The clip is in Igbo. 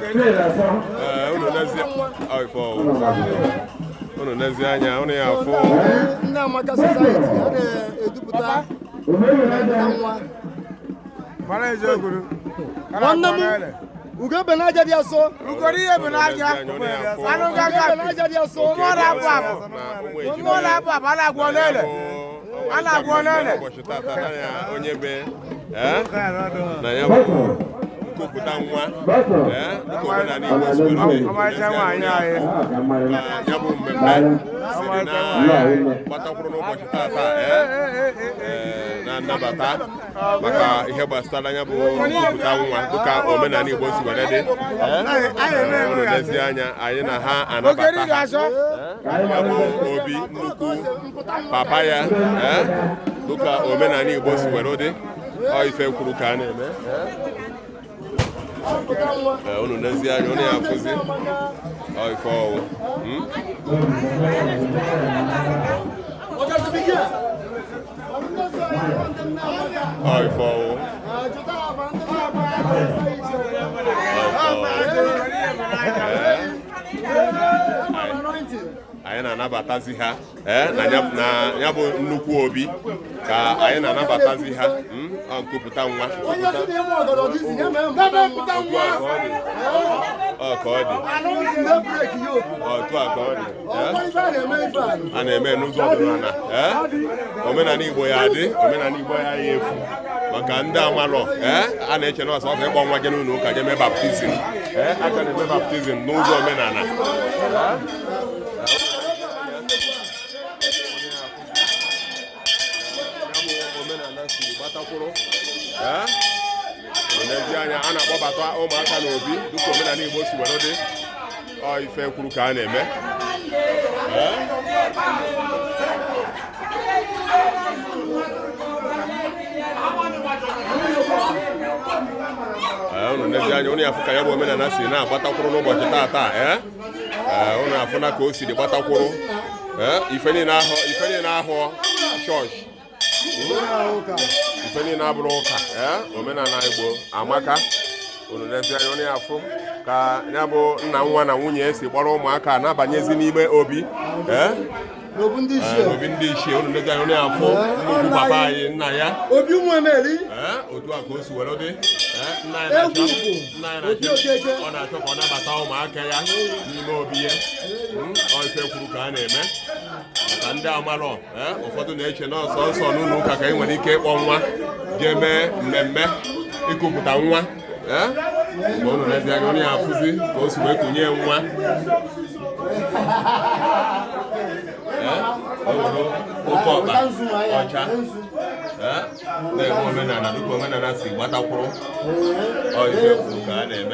Ee, unu nezie ọ ife ọwụ. Unu nezie anya unu ya afụ. Nne Amaka Society a na-edupụta nwa. Nwanne m Ugebe n'aja dị asọ. Ugoro ihe bụ n'aja. Unu nezie anya unu ya afụ. Anụ Ugebe gaga. n'aja dị asọ. Oke Mmụọ dị na-abụ asọ abụ. na ụmụ ejima Mmụọ ya. na-abụ abụ, a na-agwọ n'ele. A na-agwọ n'ele. Ụbọchị tata na ya onye be ee, na ya bụ nkupụta nwa ee, dịka omenala Igbo si were dị. Ọmarịcha nwaanyị anyị. Ka ya bụ mmemme siri na gbatakwuru n'ụbọchị tata ee, ee, na nnabata maka ihe gbasara ya bụ nkupụta nwa dịka omenala Igbo si were dị. Ee, unu lezie anya anyị na ha Ogeri anabata dị ha. asọ. Ya bụ obi nnukwu papa ya ee, dịka omenala Igbo si were dị. Ọ ife kwuru ka a na-eme. Ee, unu nezie anya unu ya afụzi ọ ife ọwụ. Ọ ife ọwụ. Ọ ife ọwụ. Anyị na-anabatazi ha ee, na ya bụ nnukwu obi ka anyị na-anabatazi ha. Ọ nkupụta nwa. Onye si na ịmụ ọgọdọ dị izi ya mee mpụta nwa. Ọ ka ọ dị. Anointing na break yoke. Otu a ka ọ dị. Ee? Ọkwa ife a na-eme ife a. A na-eme n'ụzọ ọdịnala ee? Omenala Igbo ya adị, omenala Igbo ya ya efu maka ndị amalọ ee, a na-eche na ọsọ ọsọ ịkpọ nwa je n'ụlọ ụka je mee baptizim ee, a ka na-eme baptizim n'ụzọ omenala. Ya bụ omenala siri gbatakwuru ee, n'ezi anya a na-akpọbata ụmụaka n'obi dịka omenala Igbo si were dị. Ọ ife kwuru ka a na-eme. Ee, unu n'ezi anya unu ya afụ ka ya bụ omenala si na-agbatakwuru n'ụbọchị tata ee. Ee, unu afụna ka o siri gbatakwuru ee, ife niile ahụ, ife niile ahụ chọọchị, ife niile abụrụ ụka ee, omenala Igbo amaka. Unu n'ezi anya unu ya afụ ka ya bụ nna nwa na nwunye si gbara ụmụaka na-abanyezi n'ime obi ee. N'obu ndị ichie. Obi ndị ichie. Unu n'ezi anya unu ya afụ nnukwu papa anyị, nna ya. Obi ụmụ Emeri. Ee, otu a ka o si were dị. Ee, nna anyị Egwu na-achọ bụ nna anyị Obi na-achọ Okeke. ọ na-achọ ka ọ nabata ụmụaka ya n'ime obi ya. Ọ ife kwuru ka a na-eme maka ndị amalọ ee, ụfọdụ na-eche na ọsọ nsọ n'ụlọ ụka ka e nwere ike ịkpọ nwa jee mee mmemme ịkụpụta nwa ee. Mgbe unu lezi anya unu ya afụzi ka o si wee kunye nwa ee, o were oke ọkpa ọcha ee, na-eme omenala dịka omenala si gbatakwuru. Ọ ife kwuru ka a na-eme.